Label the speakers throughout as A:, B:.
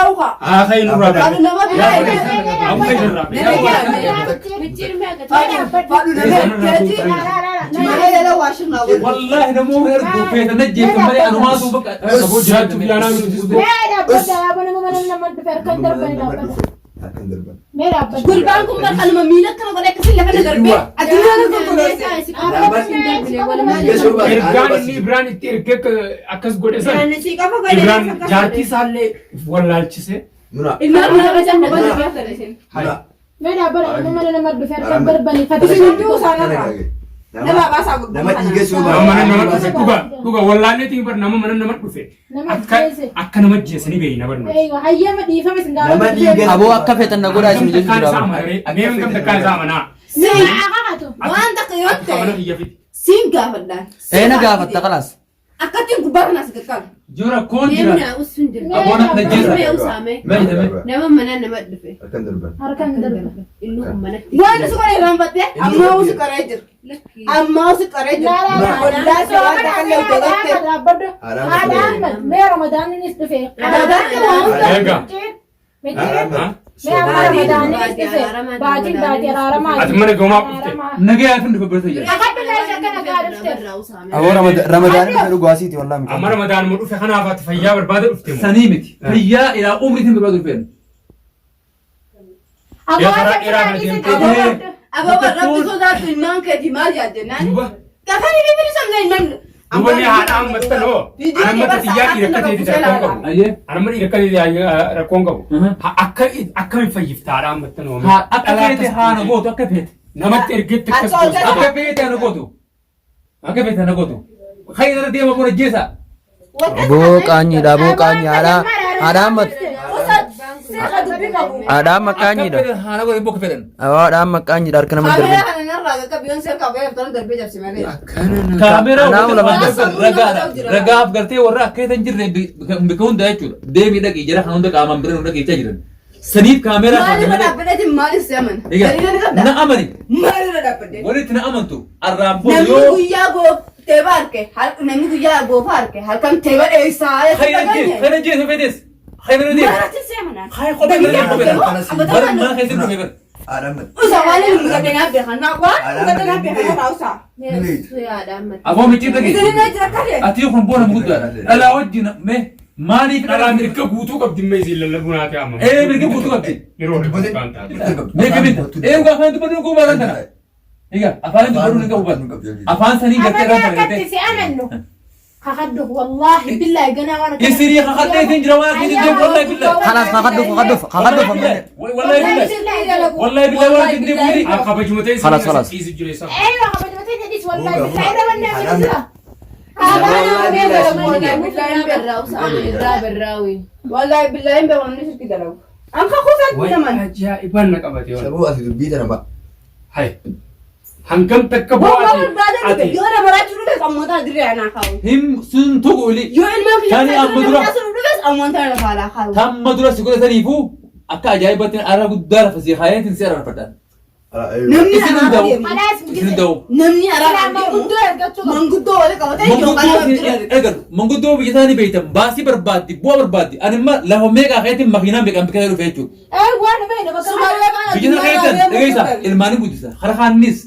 A: Nurraa ukaa.
B: Haa kai nurraa
A: Kan
B: bai.
A: nama biraa erge.
B: Amma kai nurraa bai.
A: Fadhu nama ergeeti. Mana yala waashin naa godhu.
C: Wallaahi namoota erguu feetan ajjeeftan malee anumaatu bakka
B: Aboo jiraachuuf yaanaa nuti
D: Harkaan darban.
A: Gurbaan kun bara kanuma miila akkana godhe akkasii lafa na darbee addunyaa na golgoloose.
B: Ergaan inni Ibraan itti ergee akkas godhe san
A: Naannisii qofa godhe.
B: Ibraan jaartii isaallee wallaalchise.
D: Muna.
A: Ilmaan mana bacaan nama darbaa isin.
D: Muna.
A: Isin hunduu isaanirraa. Nama baasaa
D: Nama dhiiga soo
B: Nama mana nama dhufe dhuga dhuga wallaalleetiin bar nama mana nama dhufe akka akka nama jeessanii beeyna bar nuti.
D: Nama dhiiga
E: Aboo akka feetan na godhaa isin jechuu
B: Takkaan
E: jira.
B: isaa amanaree mee hangam takkaan isaa amanaa.
A: Waan takka yoo
B: Akka mana
A: ta'e
B: kiyya fidi.
A: siin gaafadhaan.
E: Ee na gaafatta kalaas.
A: Akkattiin gubbaa kanaas qaqqabu.
C: Jora koon jira.
F: Deemna usun jira.
C: Aboo na ajjeesa.
F: Mee usaame.
C: Mee
F: Nama mana nama dhufe.
D: Harkaan darban.
F: Inni kun manatti.
A: Waan isu qoree irraanfattee ammaa usu qoree jira. Ammaa usu qoree jira. Wallaa isa waan takka illee dagatte. Dagatte waan hunda.
B: Eega. Ati mana goomaa dhufte.
C: Nagaya fin dhufe barta jira.
E: Aboo ramadaanii dhufe dhugaasiiti wallaahi.
B: Amma ramadaan mu dhufe kanaaf ati fayyaa barbaada dhufte moo?
C: Sanii miti. Fayyaa ilaa umriitiin barbaadu dhufeen.
A: Aboo rabbi sodaattu ilmaan keetii maal yaaddennaan?
B: Duuba.
A: Kafanii fi bilisomne ilmaan.
B: Duuba ni haadha ammattan hoo. Ana amma xiyyaa dhiira akka ta'eeti rakkoon qabu.
C: Ayyee.
B: Ana amma dhiira akka ta'eeti rakkoon qabu. Akka akkamiin fayyifta haadha ammattan hoo.
C: Akka feete haana gootu akka feete.
B: Namatti ergetti akkas
A: Akka
B: gootu.
C: Akka feete haana gootu. Akka feete haana gootu. Hayya irra deema kun ajjeesa.
E: Aboo qaanyiidha aboo qaanyi haadha haadha Ahmad
A: Seeqa dubbii qabu.
E: haadha Ahmad
C: Akka
E: qaanyiidha.
C: fedhan haana gootu bokka fedhan.
E: Aboo haadha Ahmad qaanyiidha harka nama
A: Kaameeraa
E: darbin.
A: kana narraa qaqqabi yoon seerkaa ba'ee tola darbee jabsi malee.
C: Kaameeraa
E: Anaa
C: wanta
E: lama
C: waan ragaadha. Ragaaf gartee warra akka hin jirre bika hunda jechuudha. Deemii dhaqii jara kan hunda qaamaan bira nu dhageechaa jiran. Saniif kaameeraa
A: Maalirra
C: kaase malee.
A: dhaabbateetiin maaliif si amana?
C: Egaa
A: Daliila ni qabdaa?
C: na amani.
A: Maalirra dhaabbadde?
C: Walitti na amantu. Arraan booda
A: Namni
C: yoo
A: guyyaa teeba arge namni guyyaa goofa arge halkan teeba dheessaa
C: khayra jees khayra jees feetes khayra jees
A: Maalirratti si amanaan?
C: khayra kophee
A: Daliila
C: kophee
A: qabda moo?
C: bara mana keessa dhufe bara.
D: Haadha
A: Usa waan inni mugatee naaf beekan. Waan mugatee naaf beekan irraa usaa.
C: Aboo micciir dhaqee.
A: Isin illee jira kare.
C: Ati kun boona guddaadha. Dhalaa wajjin mee maaliif
B: Dhalaa
C: dhalaa
B: mirga guutuu qabdi mee isiin lallabuu naati amma.
C: Ee mirga guutuu qabdi.
B: Yeroo dhibba taate.
C: Mee kaminta. Ee dhugaa afaan dubbadhu kun baran kana. Egaa afaan dubbadhu ni qabu bara. Afaan sanii gartee irraa
G: Amanee
C: barate.
G: akkatti si amannu. Kakadhu wallahi billahi ganaa waan akkana.
C: Isirii kakadhee isin jira waan akkasitti deemu wallahi billahi.
E: Kalaas kakadhuuf kakadhuuf kakadhuuf ammallee.
C: Wallahi billahi. Wallahi billahi waan akkasitti deemu miti.
B: Akka kabajuma ta'e
E: Khalas, khalas.
B: dhiisi jireessa.
G: Eeyyoo kabajamtee jedhis wallahi billahi irra wanni amanu jira.
A: Wallahi billahi hin beeku namni shirki dalagu. Anka kuusan
B: Way
A: naman.
B: ajaa'ibaan na qabate waan.
D: Saboo ati dubbii tana ba.
B: Hay. Hangam takka
A: Waan
B: bu'aa
A: barbaade dhufe yoo nama raachuu dhufes ammoo dirree anaa kaa'u.
C: Him sun tuqu ili.
A: Yoo ilmaan kiyya
C: Tani amma dura.
A: dhufes ammoo lafa alaa kaa'u.
C: Tamma dura si godhataniifu akka ajaa'ibatti arra guddaa lafa si kaayeetiin si arrafadhan.
A: Namni
C: Isin
A: araara
C: hunda'u.
A: deemu.
G: Kalaas
C: Isin hunda'u.
A: Namni araara deemu.
G: Manguddoo argachuu qabu.
A: Manguddoo wali qabatee yookaan
C: Manguddoo
A: nama bira
C: eegalu. Manguddoo biyya isaanii beektan baasii barbaaddi bu'aa barbaaddi. Ani imma lafa meeqaa keetiin makiinaa meeqaan bitatee dhufe jechuudha.
G: Ee waan beekna bakka
A: Sumaalee kana
C: Biyya sana keessan dhageessa ilmaanii guddisa. Hara kaannis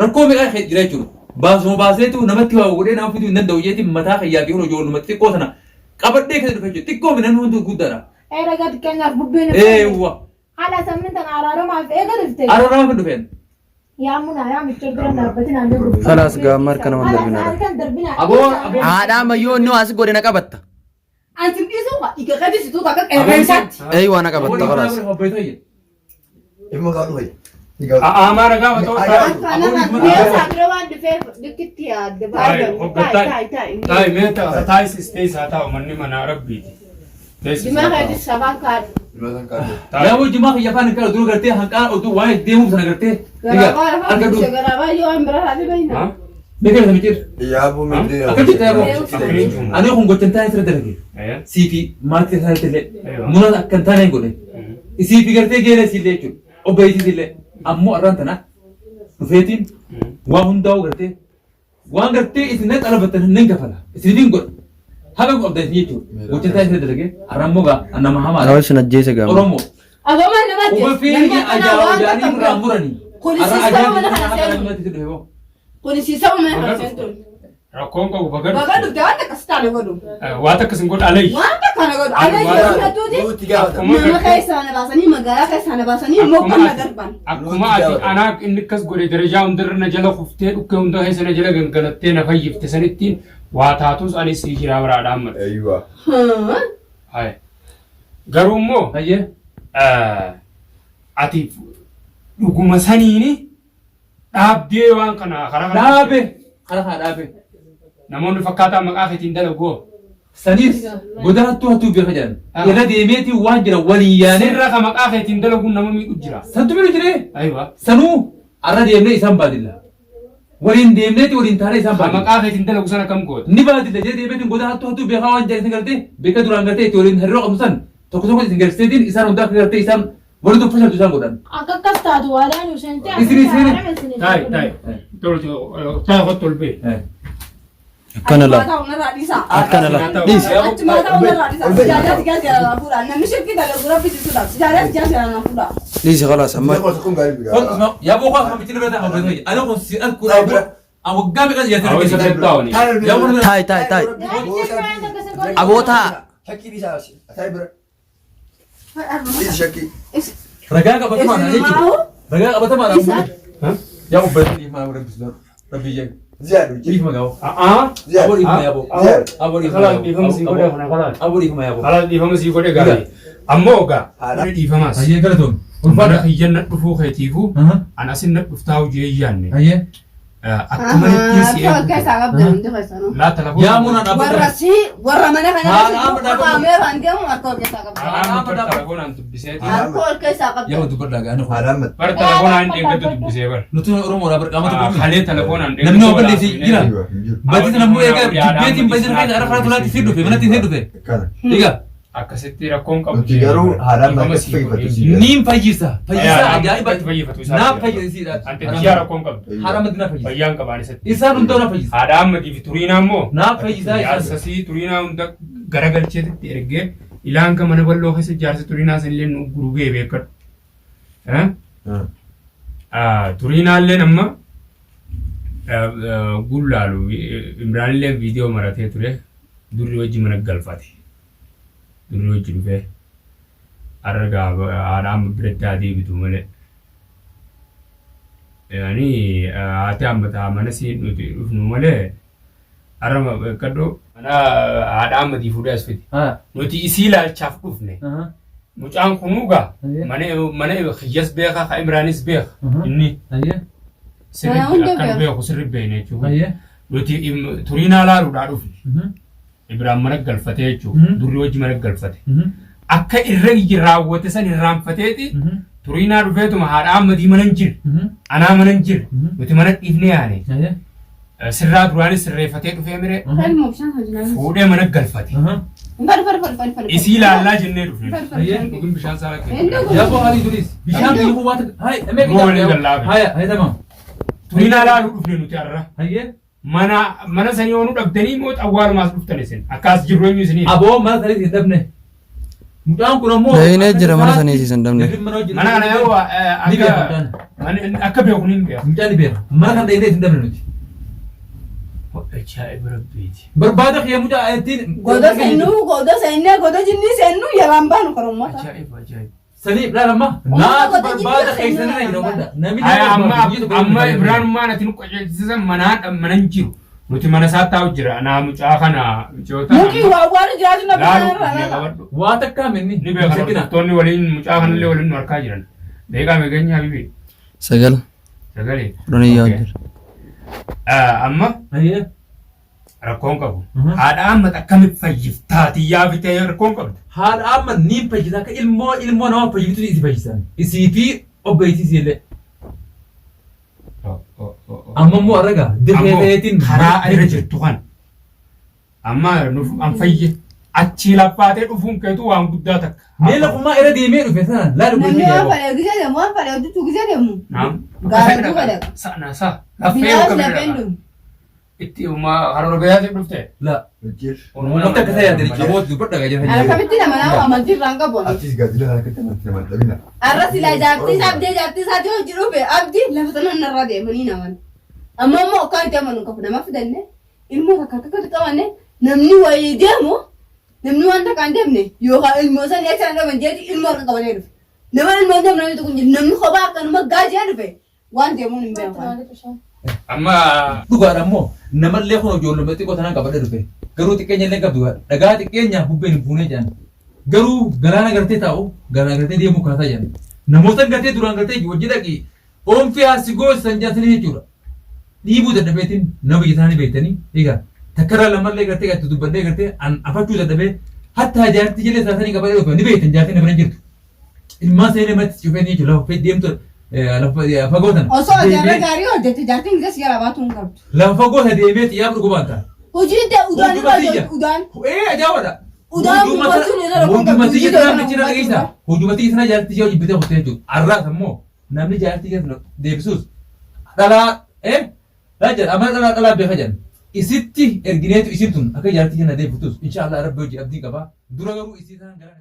C: rakkoo meeqaa keessa jira jechuudha. Baasuma baaseetu namatti waa godhee nama fiduu hin danda'u jeetiin mataa kiyyaa fi ijoolluma xixiqqoo sana qabadhee keessa dhufe jechuudha. Xiqqoo midhaan hundi guddaadha.
G: Ee ragaa xiqqeenyaaf bubbeen.
C: Eewwa.
G: Haadha sammin tana araaramaaf eega dhufte.
C: Araaramaaf hin dhufeen.
G: Yaa munaa yaa michuu bira dhaabbatin aan jiru.
E: Kalaas gaamma harka nama hin darbinaa.
G: Harka hin darbinaa.
C: Aboo aboo.
E: Haadha ammayyoo inni waa si godhe na qabatta.
A: Anti dhiisuu dhiiga gadi situu akka qeerransaatti.
E: Ee waa na qabatta kalaas.
D: Ilma kaa dhufe.
B: Amaara gaafa ta'u Taa'e mee taa'is teessaa taa'u manni mana rabbiiti.
F: Jimaa keetis sabaan kaadhu.
D: Ilma san kaadhu.
C: Yaa hojii maa kiyya afaan hin qabu dura gartee hanqaa oduu waa'ee deemuuf sana gartee.
F: Gabaabaa
C: Harka
F: afaan
C: dhufu.
F: gabaabaa yoo waan biraa taate beekna.
C: Beekama isa micciir.
D: Yaa buu miidhee.
C: Akkam jirta yaa buu? Ani kun gocha hin taane sirra dalage. Sii fi maatii isaaniitti illee muraasa akka hin taane hin godhe. Isii fi gartee geela isii illee jechuudha. Obboleettii illee. Ammoo arraan tana dhufeetiin waa hundaa'u gartee waan gartee isin na xalabattan nan kafala. Isiniif hin godha. Haga qabda isin jechuudha. Gocha isaa isin dalagee arrammoo gaa nama hamaadha.
E: Awwa sin ajjeese gaama.
C: Oromoo.
A: Aboo maal nama
C: Uba
A: ajjeesu?
C: fi
A: Namni akkanaa waan
C: ajaa'u
A: takka
C: irraa muranii.
A: Kun
C: Arra
A: siistama
C: ajaa'ibni
A: mana kana
C: akka
A: seenu.
C: namatti dhufe boo.
A: Kun siistama mana kana seentu.
B: Rakkoon qabu baga
A: Baga dhufte waan takka si taane godhu.
B: Waan takka sin godhu alayyi.
A: Waan takka na godhu. Ana
B: Waan-
A: yeroo fudhatuuti
D: Nuti gaafata.
B: Akkuma
A: nama keessaa na baasanii magaalaa keessaa na baasanii moggaa na darban.
B: Akkuma ati anaa inni akkas godhe darajaa hundarra na jala kuftee dhukkee hunda keessa na jala gangalattee na fayyifte sanittiin waa taatus anis sii jiraa biraadhaan mala.
D: Eeyyuwa.
B: Haye. Garuu immoo
C: Hayyee.
B: ati dhuguma saniini dhaabdee waan kana karaa kana
C: Dhaabe. Karaa kana dhaabe.
B: Namoonni fakkaataa maqaa keetiin dalagoo.
C: Saniis goda hattuu hattuu beeka jedhan. Irra deemeetii waan jira waliin yaanee.
B: Sirra ka maqaa keetiin dalaguun nama miidhu jira.
C: Santu miidhu jiree.
B: Aywa.
C: Sanuu arra deemnee isaan baadilla. Waliin deemneeti waliin taanee isaan
B: Ka
C: baadilla.
B: maqaa keetiin dalagu sana kam goota?
C: Ni baadilla jee deemeetiin goda hattuu hattuu beekaa waan jedhan isin gartee beeka duraan gartee itti waliin hariiroo qabnu san tokko tokko isin garsiiseetiin isaan hundaa akka gartee isaan warri tokko fashaltu isaan godhan.
G: Akka akkas taatu waadaan Hussein ta'e.
C: Isin isin.
B: Taayi taayi. Taayi kottu ol bee.
E: Akkana laa.
A: Achumaa ta'u narraa dhiisaa.
E: Akkana laa. Dhiisi.
A: Achumaa ta'u narraa dhiisaa. Sijaadaa sigaa seeraan fuudha. Namni shirkii dalagu rabbi si sodaatu. Sijaadaa sigaa seeraan fuudha.
E: Dhiisi khalaas amma.
D: Kun gaarii biraa.
C: Yaa boo kan bitti irra taa'u ani kun si arku waggaa meeqa
B: Awwa isa
C: jedhee
B: tattaa'u ni.
C: Yaa boo
E: Taayi taayi taayi. Aboo taa.
D: Shakkii dhiisaa asi. Taayi bira. Dhiisi shakkii.
C: Ragaa qabatamaan jechuudha. Ragaa qabatamaan yaa obboleettii dhiifama rabbi rabbi jee.
D: Ziyaadu.
C: Dhiifama gaa'o.
B: A'aa.
C: Aboo dhiifama yaa boo.
D: Ziyaadu.
C: Aboo dhiifama
B: Kalaas dhiifama sii godhe kana kalaas.
C: Aboo dhiifama yaa boo.
B: Kalaas dhiifama sii godhe gaarii. Ammoo egaa
D: Haadha.
B: inni dhiifamaas.
C: Hayyee galatoon.
B: Mana
C: Ulfaadha.
B: kiyyan na dhufuu keetiifuu an asin na dhuftaa hojii eeyyaanne.
C: Hayyee.
B: Akka manatti si
A: Harka
B: eegu.
A: keessaa qabdan hundi keessanuu.
B: Laa telefoon.
C: Yaa munaan
A: Warra
C: dhaabbata.
A: si warra mana kana
C: Haadha
A: keessa
C: amma
A: jiru
C: dhaabbatu.
A: kaameeraan deemu harka ol keessaa qabdan.
B: Haadhaan bar telefoonaan dubbiseeti.
A: Harka ol keessaa
C: Yaa
A: qabdan.
C: dubbadhaa gaanii.
D: Haadhaan mat.
B: Bar telefoonaan deeggartu dubbisee bar.
C: Nuti Oromoodhaa bar qaama tokko.
B: Halee telefoonaan
C: Namni waan balleessi jira.
D: Eeyyuwa. Hin jiru.
C: Badii sana immoo egaa jibbeetiin badii sana keessa harka tolaatti si dhufe manatti si dhufe.
D: Kana.
C: Egaa
B: Akkasitti rakkoon qabu.
D: Nuti garuu haadhaan mat akka fayyifatu si jira.
C: niin fayyisa. Fayyisaa ajaa'iba.
B: Fayyifatu isaa.
C: Naaf fayyisiidha.
B: Ante biyyaa rakkoon qabdu.
C: Haadha mati naaf fayyisa.
B: Fayyaan qabaan isatti.
C: Isaan hundaa naaf fayyisa.
B: Haadha ammatii fi turiinaa immoo.
C: Naaf fayyisaa isaan.
B: Jaarsasii turiinaa hunda garagalcheetitti ergee ilaan ka mana bal'oo keessa jaarsa turiinaa sanillee nu gurgee beekadhu. Turiinaalleen amma gullaalu Imraanillee viidiyoo maratee ture durri wajji mana galfate. Durri wajji dhufee har'a gaafa haadha amma biratti haa deebitu malee. Yaani haati amma taa mana siin nuti dhufnu malee har'a beekadhu mana haadha ammatii fuudhee as fide. Nuti isii ilaalchaaf dhufne. Mucaan kunuugaa mana mana kiyyas beeka ka Imraanis beeka inni sirri
A: Mana hunda
B: akkan
A: beeka.
B: beeku sirri beekne jechuudha. Nuti turiinaa laaluudhaa dhufne. Ibraan mana galfatee jechuudha. Durri wajji mana galfate. Akka irra raawwate san irraanfateeti turiinaa dhufeetuma haadha ammatii mana hin jirre. Anaa mana hin jirre. Nuti mana dhiifne yaane. Sirraa duraanis sirreeffatee dhufee miree
F: Kalma bishaan hojii
B: fuudhee mana galfate.
F: Fal fal fal fal fal.
B: Isii laallaa jennee dhufne.
F: Fal fal.
B: Dhugin bishaan saala
F: Hin
B: kennu.
F: dhugu.
C: Yaa boo haali duris. Bishaan biyya kun waan hai emee
B: Moo waliin gallaafe.
C: Haya haya tamam.
B: Turiinaa laaluu dhufne nuti har'a.
C: Hayyee.
B: Mana mana sanii oonuu dhabdanii moo xawwaalumaas dhuftan isin? Akkas jirru eenyu isinii?
C: Aboo mana saniis hin dhabne. Mucaan kun ammoo.
E: Dayinee jira mana saniis hin dhabne.
B: Mana kana yoo
C: Ni beeka
B: akka
C: mucaan.
B: akka beeku ni beeku.
C: Mucaan ni beeka. Mana kan dayinee hin dhabne nuti.
B: Ajaa'iba rabbiiti.
C: Barbaada kiyya mucaa ittiin.
A: Goda seennu goda seennee goda jinnii seennu yalaan baanu karaa uummata.
B: Ajaa'iba ajaa'iba.
C: Sanii laal amma.
A: Uummata
C: Naatu
A: goda
C: barbaada
A: jinnii
C: keessan irra
A: seennu
C: jira
A: yalaan
C: hunda. Namni
B: Haya
C: nama
B: amma
C: barbaadu biyya tokko
B: amma
C: irra
B: Ibraanummaan ati nu qajeelchisisan manaa mana hin jiru. Nuti mana isaa taa'u jira. Anaa mucaa kana mucoota.
A: Mukii waa waan jiraatu na
B: Laaluu
A: bishaan irraa
B: dhufne
A: laala.
B: qabadhu.
C: Waa takkaa minni.
B: Ni beekan hordoftoonni waliin mucaa kanallee waliin nu harkaa jiran. Beekaa meeqanya habibi?
E: Sagal.
B: Sagalee.
E: Kudhan iyyaa
B: Okay.
E: jira.
B: Amma
C: Hayyee.
B: rakkoon qabu. Haadha amma akkamitti fayyiftaa tiyyaa bitee rakkoon qabdu.
C: Haadha amma niin fayyisa akka ilmoo ilmoo nama fayyiftu isi fayyisan. Isii fi obboleettii isii illee. Amma immoo arraga dirree
B: Ammoo
C: ta'eetiin
B: karaa irra jirtu kan amma nuuf an fayye achii laffaatee dhufuun keetu waan guddaa takka.
C: Mee lafumaa irra deemee dhufe sana laala
A: Namni
C: godhee
A: waan
C: jira.
A: fedhe gisee deemu waan fedhe hojjechuu gisee deemu.
B: Naam.
A: Gaara duuba dhaqa.
B: Sana sa. Laffee
A: Binaas
B: akka
A: lafeen
B: bira
A: dhumu.
B: Itti karoora biraatiif dhufte.
C: La.
D: Jir.
C: Ummata akka ta'e yaadde namoota dubbadha gaa jira.
A: Akkamitti nama nama amantii irraa hin qabu.
D: Atis gaazila kana akkatti amantii namaa dhabina.
A: Arra silaa jaartii isaa abdee jaartii isaatii hojii dhufe abdii lafa sana narraa deemanii naman. Amma immoo akkaan itti amanu hin qabu nama fidanne ilmoo takka takka qabanne namni wayii deemu namni waan takka hin deemne yookaan ilmoo sanii achi na dhaban jeeti ilmoo harka qabatee dhufe. Nama ilmoo hin deemne namni tokko hin jiru namni kophaa akkanuma gaajee dhufe waan deemuun hin beeku.
B: Amma
C: Dhugaadha immoo namallee kun ijoolluma xiqqoo tanaan qabadhe dhufe. Garuu xiqqeenya illee qabdu dhagaa xiqqeenya bubbeen hin fuunee jedhan. Garuu galaana gartee taa'u galaana gartee deemuu kaasaa jedhan. Namoota gartee duraan gartee hojii dhaqi oomfii haasi goosan jedhanii jechuudha. Dhiibuu dadhabeetiin nama biyya isaanii beektanii egaa takkarraa lamallee gartee itti dubbadhee gartee an afachuu dadhabee hattaa jaartii jala isaa sanii qabadhee dhufe ni beektan jaartiin na bira jirtu. Ilmaan seenee manatti cufee ni jechuudha lafa deemtu lafa fagoo tana.
A: Osoo jarra gaarii hojjette jaartiin gas gara baatu hin qabdu.
C: Lafa fagoo ta deemee xiyyaaf dhugubaan ta'a.
A: Hojiin ta'e udaan irra hojjetu udaan.
C: Ee ajaa'ibadha.
A: Udaan gubbachuun irra rakkoon qabdu.
C: Hojumatti tana michina dhageessa. Hojumatti tana jaartii ishee hojii bitee kuttee jechuudha. Arraas ammoo namni jaartii keessa deebisuus dhalaa ee dhalaa jedha amala dhalaa dhalaa beeka jedhan. Isitti ergineetu isin tun akka jaartii keenya deebiftus inshaallah rabbi hojii abdii qaba. Dura garuu isii tana gara.